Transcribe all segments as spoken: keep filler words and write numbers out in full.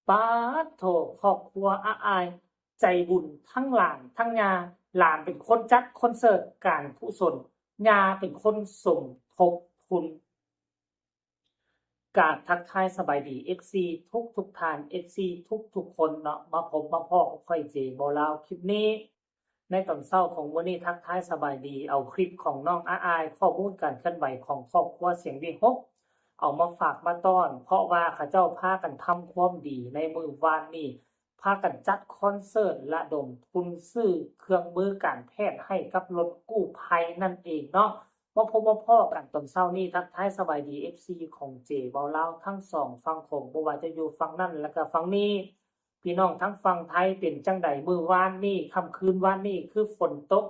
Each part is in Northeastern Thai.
ป๊าดโธ่ ครอบครัวอาอาย ใจบุญทั้งหลานทั้งย่า หลานเป็นคนจัดคอนเสิร์ตการกุศล ย่าเป็นคนสมทบทุน กราบทักทายสบายดี เอฟซี ทุกทุกท่าน เอฟซี ทุกทุกคนเนาะ มาพบมาพ้อกับข้อยเจบ่าวลาว คลิปนี้ ในตอนเช้าของมื้อนี้ทักทายสบายดี เอาคลิปของน้องอาอาย ข้อมูลการเคลื่อนไหวของครอบครัวเสียงวิหก เอามาฝากมาต้อน เพราะว่าเขาเจ้าพากันทำความดีในมื้อวานนี้ พากันจัดคอนเสิร์ตระดมทุนซื้อเครื่องมือการแพทย์ให้กับรถกู้ภัยนั่นเองเนาะ มาพบมาพ้อกันตอนเช้านี้ ทักทายสบายดี เอฟซี ของเจบ่าวลาวทั้งสองฝั่งโขง บ่ว่าจะอยู่ฝั่งนั้นและก็ฝั่งนี้ พี่น้องทั้งฝั่งไทยเป็นจั่งใด มื้อวานนี้ ค่ำคืนวานนี้ คือฝนตก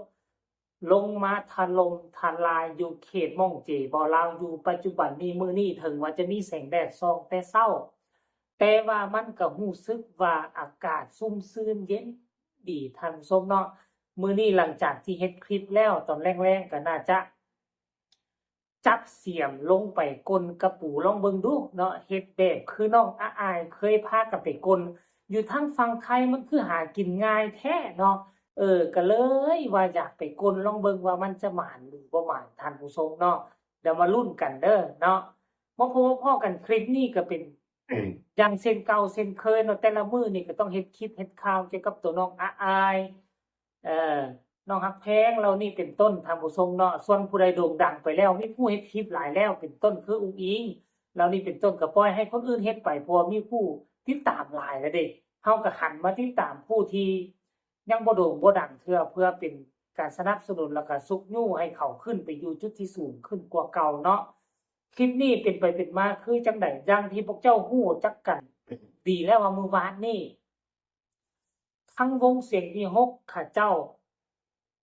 ลงมาถล่มทลายอยู่เขตหม่องเจบ่าวลาวอยู่ปัจจุบันนี้ มื้อนี้ถึงว่าจะมีแสงแดดส่องแต่เช้า แต่ว่ามันก็รู้สึกว่าอากาศชุ่มชื่นเย็นดีท่านผู้ชมเนาะ มื้อนี้หลังจากที่เฮ็ดคลิปแล้วตอนแลงๆ ก็น่าจะ จับเสียมลงไปกลนกะปูลองเบิ่งดูเนาะ เฮ็ดแบบคือน้องอาอายเคยพากันไปกลน อยู่ทางฝั่งไทยมันคือหากินง่ายแท้เนาะ เออ ก็เลยว่าอยากไปกลนลองเบิ่งว่ามันจะหมานหรือบ่หมานท่านผู้ชมเนาะ เดี๋ยวมาลุ้นกันเด้อเนาะ มาพบมาพ้อกันคลิปนี้ก็เป็น อย่างเช่นเก่าเช่นเคยเนาะ แต่ละมื้อนี่ก็ต้องเฮ็ดคลิปเฮ็ดข่าวเกี่ยวกับตัวน้องอาอาย เอ่อ น้องฮักแพงเหล่านี้เป็นต้นท่านผู้ชมเนาะ ส่วนผู้ใดโด่งดังไปแล้ว มีผู้เฮ็ดคลิปหลายแล้ว เป็นต้นคืออุ๋งอิ๋งเหล่านี้เป็นต้น ก็ปล่อยให้คนอื่นเฮ็ดไป เพราะว่ามีผู้ติดตามหลายแล้วเด้ เฮาก็หันมาติดตามผู้ที่ยังบ่โด่งบ่ดังเทื่อ เพื่อเป็นการสนับสนุนแล้วก็ชุบชูให้เขาขึ้นไปอยู่จุดที่สูงขึ้นกว่าเก่าเนาะ คลิปนี้เป็นไปเป็นมาคือจั่งใด อย่างที่พวกเจ้ารู้จักกันดีแล้วว่ามื้อวานนี้ ทั้งวงเสียงวิหกเขาเจ้า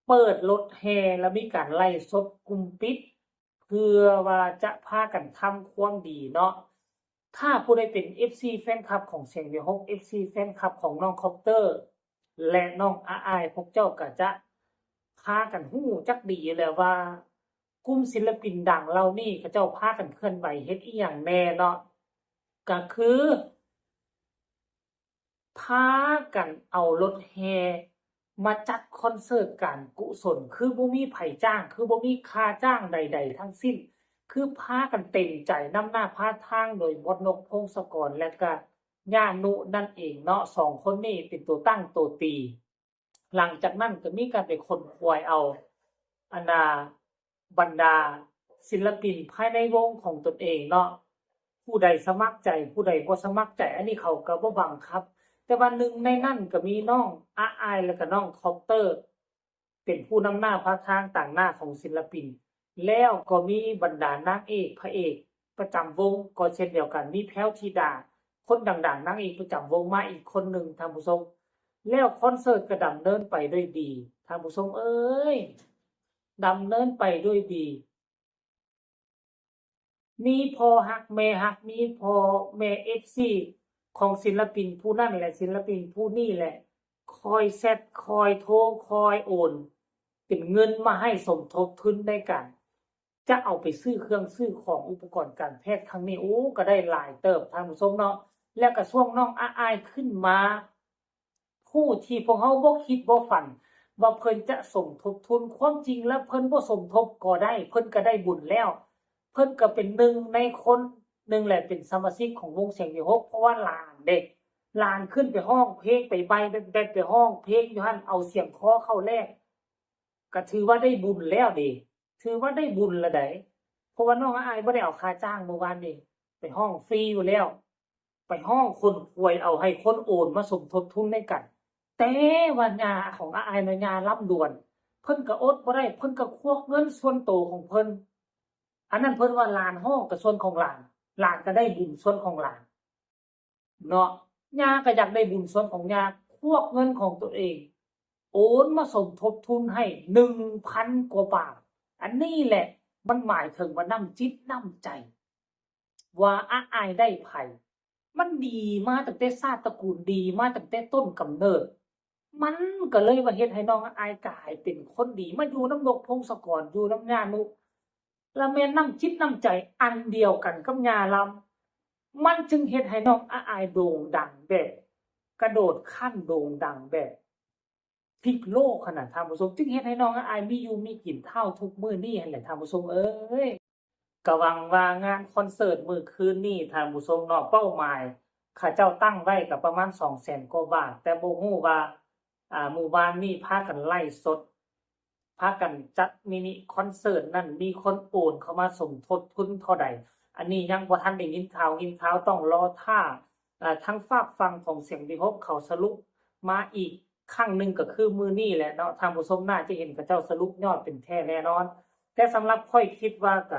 เปิดรถแห่แล้วมีการไลฟ์สดกลุ่มปิด เพื่อว่าจะพากันทำความดีเนาะ ถ้าผู้ใดเป็น เอฟซี แฟนคลับของเสียงวิหก เอฟซี แฟนคลับของน้องคอปเตอร์ และน้องอาอาย พวกเจ้าก็จะพากันรู้จักดีอยู่แล้วว่า กลุ่มศิลปินดังเหล่านี้เขาเจ้าพากันเคลื่อนไหวเฮ็ดอิหยังแน่เนาะ ก็คือ พากันเอารถแห่มาจัดคอนเสิร์ตการกุศล คือบ่มีไผจ้าง คือบ่มีค่าจ้างใดๆ ทั้งสิ้น คือพากันเต็มใจนำหน้าพาทางโดยมดนก พงศกร และก็ย่านุนั่นเองเนาะ สองคนนี้เป็นตัวตั้งตัวตี หลังจากนั้นก็มีการไปขนขวายเอา อันน่า บรรดาศิลปินภายในวงของตนเองเนาะ ผู้ใดสมัครใจ ผู้ใดบ่สมัครใจ อันนี้เขาก็บ่บังคับ แต่ว่าหนึ่งในนั้นก็มีน้องอาอาย และก็น้องคอปเตอร์ เป็นผู้นำหน้าพาทางตางหน้าของศิลปิน แล้วก็มีบรรดานางเอกพระเอกประจำวงก็เช่นเดียวกัน มีแพรวธิดา คนดังๆ นางเอกประจำวงมาอีกคนหนึ่งท่านผู้ชม แล้วคอนเสิร์ตก็ดำเนินไปด้วยดี ท่านผู้ชมเอ้ย ดำเนินไปด้วยดี มีพ่อฮักแม่ฮัก มีพ่อแม่ เอฟซี ของศิลปินผู้นั้นและศิลปินผู้นี้แหละ คอยแชท คอยโทร คอยโอน เป็นเงินมาให้สมทบทุนในการ จะเอาไปซื้อเครื่องซื้อของอุปกรณ์การแพทย์ครั้งนี้ โอ้ ก็ได้หลายเติบท่านผู้ชมเนาะ แล้วก็ช่วงน้องอาอายขึ้นมา ผู้ที่พวกเฮาบ่คิดบ่ฝันว่าเพิ่นจะสมทบทุน ความจริงแล้วเพิ่นบ่สมทบก็ได้ เพิ่นก็ได้บุญแล้ว เพิ่นก็เป็นหนึ่งในคนหนึ่งแหละ เป็นสมาชิกของวงเสียงวิหก เพราะว่าหลานเด้ หลานขึ้นไปฮ้องเพลง ไปใบ้แบดๆ ไปฮ้องเพลงอยู่หั่น เอาเสียงคอเข้าแลก ก็ถือว่าได้บุญแล้วเด้ ถือว่าได้บุญละใด เพราะว่าน้องอาอายบ่ได้เอาค่าจ้างมื้อวานนี้ ไปฮ้องฟรีอยู่แล้ว ไปฮ้องขนขวายเอาให้คนโอนมาสมทบทุนในกัน แต่ว่าย่าของอาอายน่ะย่าลำดวน เพิ่นก็อดบ่ได้ เพิ่นก็ควักเงินส่วนโตของเพิ่น อันนั้นเพิ่นว่าหลานฮ้องก็ส่วนของหลาน หลานก็ได้บุญส่วนของหลาน เนาะ ย่าก็อยากได้บุญส่วนของย่า ควักเงินของตัวเอง โอนมาสมทบทุนให้ หนึ่งพัน กว่าบาท อันนี้แหละ มันหมายถึงว่าน้ำจิตน้ำใจ ว่าอาอายได้ไผ มันดีมาตั้งแต่ชาติตระกูล ดีมาตั้งแต่ต้นกำเนิด มันก็เลยว่าเฮ็ดให้น้องอาอายกลายเป็นคนดี มาอยู่นำนกพงศกร อยู่นำย่านุ ละแม่นน้ำจิตน้ำใจอันเดียวกันกับย่าลำ มันจึงเฮ็ดให้น้องอาอายโด่งดังแบบ กระโดดขั้นโด่งดังแบบพลิกโลกขนาด ท่านผู้ชม จึงเฮ็ดให้น้องอาอายมีอยู่มีกินเท่าทุกมื้อนี้หั่นแหละ ท่านผู้ชมเอ้ย ก็หวังว่างานคอนเสิร์ตมื้อคืนนี้ ท่านผู้ชมเนาะ เป้าหมายเขาเจ้าตั้งไว้ก็ประมาณสองแสนกว่าบาท แต่บ่ฮู้ว่า อ่า มื้อวานนี้พากันไลฟ์สด พากันจัดมินิคอนเสิร์ตนั่น มีคนโอนเข้ามาสมทบทุนเท่าใด อันนี้ยังบ่ทันได้ยินข่าว ยินข่าวต้องรอท่า อ่า ทางฝากฝั่งของเสียงวิหกเขาสรุปมาอีกครั้งหนึ่ง ก็คือมื้อนี้แหละเนาะ ท่านผู้ชมน่าจะเห็นเขาเจ้าสรุปยอดเป็นแท้แน่นอน แต่สำหรับข้อยคิดว่าก็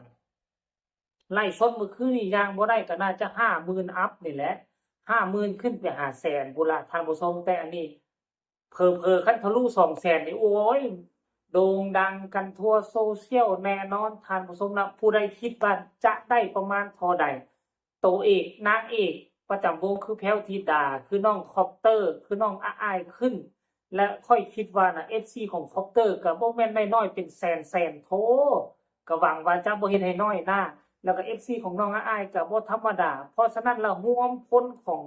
ไลฟ์สดมื้อคืนนี้อย่างบ่ได้ก็น่าจะห้าหมื่นอัพนี่แหละ ห้าหมื่นขึ้นไปหาแสนพุ้นละ ท่านผู้ชม แต่อันนี้ เผลอๆ คันทะลุสองแสนนี่ โอ้ย โด่งดังกันทั่วโซเชียลแน่นอน ท่านผู้ชมนะ ผู้ใดคิดว่าจะได้ประมาณเท่าใด โตเอก นางเอกประจำวงคือแพรวธิดา คือน้องคอปเตอร์ คือน้องอาอายขึ้น และข้อยคิดว่านะ เอฟซี ของคอปเตอร์ก็บ่แม่นน้อยๆ เป็นแสนๆ โท ก็หวังว่าจะบ่เฮ็ดให้น้อยหน้า แล้วก็ เอฟซี ของน้องอาอายก็บ่ธรรมดา เพราะฉะนั้นแล้วรวมพลของ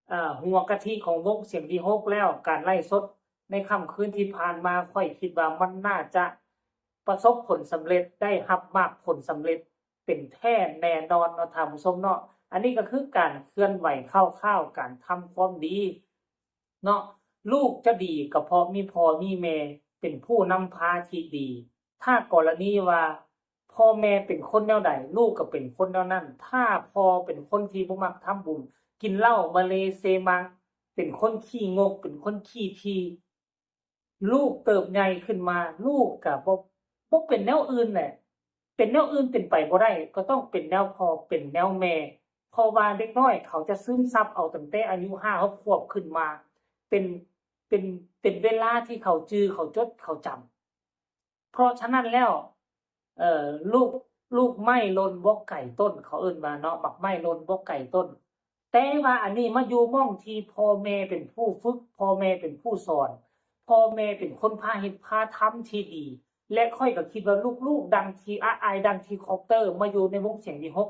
เอ่อ หัวกะทิของวงเสียงวิหกแล้ว การไลฟ์สดในค่ำคืนที่ผ่านมา ข้อยคิดว่ามันน่าจะประสบผลสำเร็จ ได้รับมากผลสำเร็จเป็นแท้แน่นอนเนาะ ท่านผู้ชมเนาะ อันนี้ก็คือการเคลื่อนไหวคร่าวๆ การทำความดีเนาะ ลูกจะดีก็เพราะมีพ่อมีแม่เป็นผู้นำพาที่ดี ถ้ากรณีว่าพ่อแม่เป็นคนแนวใด ลูกก็เป็นคนแนวนั้น ถ้าพ่อเป็นคนที่บ่มักทำบุญ กินเหล้า มะเลเซมัง เป็นคนขี้งก เป็นคนขี้ถี่ ลูกเติบใหญ่ขึ้นมา ลูกก็บ่ บ่เป็นแนวอื่นแหละ เป็นแนวอื่นเป็นไปบ่ได้ ก็ต้องเป็นแนวพ่อ เป็นแนวแม่ เพราะว่าเด็กน้อยเขาจะซึมซับเอาตั้งแต่อายุห้าหกขวบขึ้นมา เป็น เป็น เป็นเวลาที่เขาจื่อ เขาจด เขาจำ เพราะฉะนั้นแล้ว เอ่อ ลูก ลูกไม้หล่นบ่ไกลต้น เขาเอิ้นว่าเนาะ บักไม้หล่นบ่ไกลต้น แต่ว่าอันนี้มาอยู่หม่องที่พ่อแม่เป็นผู้ฝึก พ่อแม่เป็นผู้สอน พ่อแม่เป็นคนพาเฮ็ดพาทำที่ดี และข้อยก็คิดว่าลูกๆ ดังที่อาอาย ดังที่คอปเตอร์ มาอยู่ในวงเสียงวิหก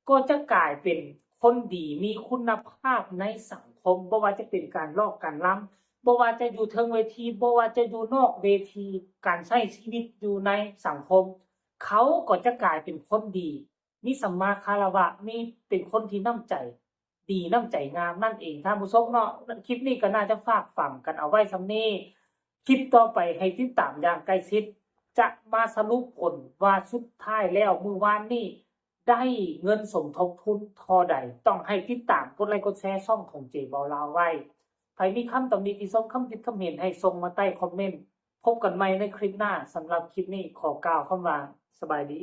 ก็จะกลายเป็นคนดี มีคุณภาพในสังคม บ่ว่าจะเป็นการร้องการรำ บ่ว่าจะอยู่เทิงเวที บ่ว่าจะอยู่นอกเวที การใช้ชีวิตอยู่ในสังคม เขาก็จะกลายเป็นคนดี มีสัมมาคารวะ มี เป็นคนที่น้ำใจดี น้ำใจงามนั่นเอง ท่านผู้ชมเนาะ คลิปนี้ก็น่าจะฝากฝังกันเอาไว้ส่ำนี้ คลิปต่อไปให้ติดตามอย่างใกล้ชิด จะมาสรุปผลว่าสุดท้ายแล้วมื้อวานนี้ได้เงินสมทบทุนเท่าใด ต้องให้ติดตามกดไลค์กดแชร์ช่องของเจเบาลาวไว้ ใผมีคำตำหนิติชม คำคิดคำเห็นให้ส่งมาใต้คอมเมนต์ พบกันใหม่ในคลิปหน้า สำหรับคลิปนี้ขอกล่าวคำว่าสบายดี